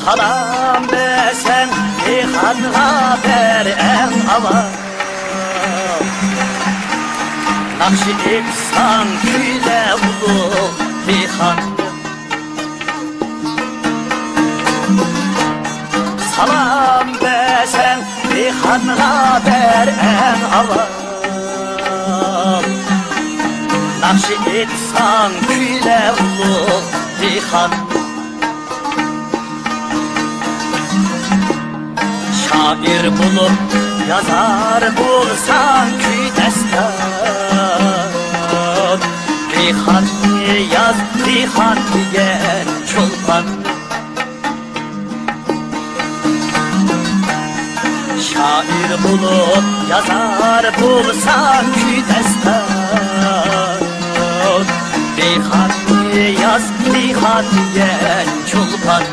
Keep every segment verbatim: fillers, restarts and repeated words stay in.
سالام بەرسەڭ دېھقانغا بەر ئەڭ ئاۋام. ناخشا ئېيتساڭ كۈيلە ئۇلۇغ دېھقان. سالام بەرسەڭ دېھقانغا بەر ئەڭ ئاۋام. ناخشا ئېيتساڭ كۈيلە ئۇلۇغ دېھقان. شائىر بولۇپ يازار بولساڭ كۈي داستان. دېھقاننى ياز، دېھقان دېگەن چولپان. شائىر بولۇپ يازار بولساڭ كۈي داستان. دېھقاننى ياز، دېھقان دېگەن چولپان.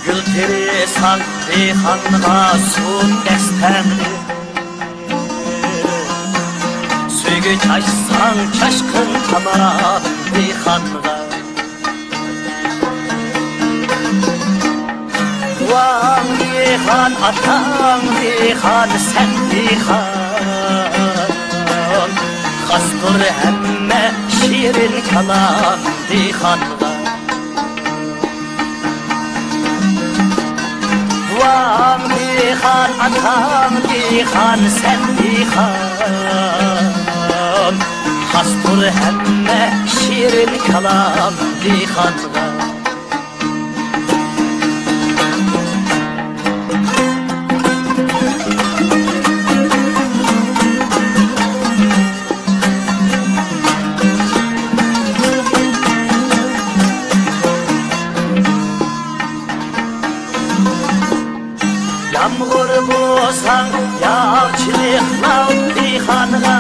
گۈل تېرىساڭ دېھقانغا سۇن دەستەڭنى. سۆيگۈ چاچساڭ چاشقىن تامام دېھقانغا. بوۋاڭ دېھقان، ئاتاڭ دېھقان، سەن دېھقان. خاستۇر ھەممە شېرىن كالام دېھقانغا. بوۋاڭ دېھقان، ئاتاڭ دېھقان، سەن دېھقان. خاستۇر ھەممە شېرىن كالام دېھقانغا. يامغۇر بولساڭ ياغچىلىقلاۋ دېھقانغا.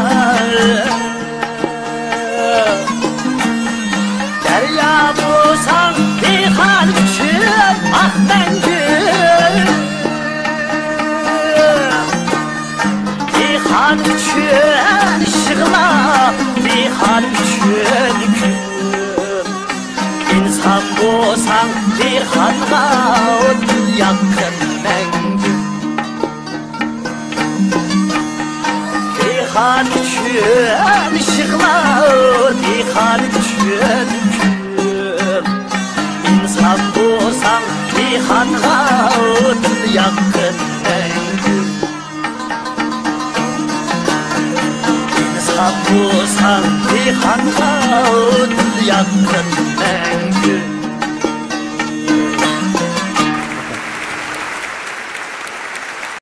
دەريا بولساڭ دېھقان ئۈچۈن ئاق مەڭگۈ. دېھقان ئۈچۈن يىغلا، دېھقان ئۈچۈن كۈل. ئىنسان بولساڭ دېھقانغا ئوت ياققىن مەڭگۈ. دېھقان ئۈچۈن يىغلا، دېھقان ئۈچۈن كۈل. ئىنسان بولساڭ دېھقانغا ئوت ياققىن مەڭگۈ. ئىنسان بولساڭ دېھقانغا ئوت ياققىن مەڭگۈ.